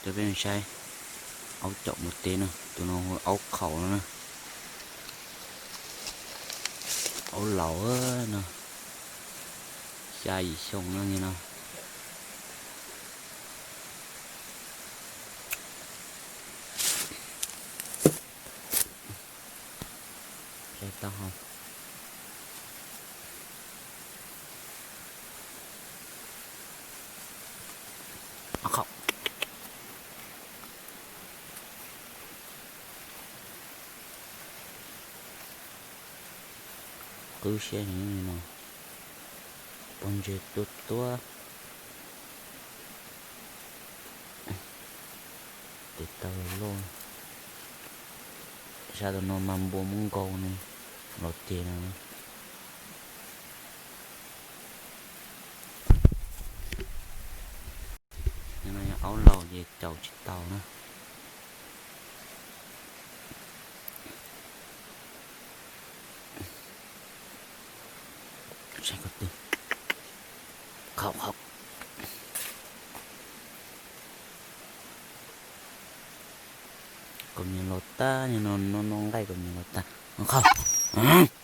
Peb saib aub caum mus teb no, tus no hu aub qhaum no na. Aub laus no, xya yim xyoo no no. Saib taub hau. Qwb siab heev no, pob ntseg tuab tuab. Tes taw loj, sab tus no mas npua muab nkaus ne, los ceg no. No yog aub laus ces caum tsis tau na. Kaus nyias los tag, no no nqaij kaus nyias los tag. Qaug.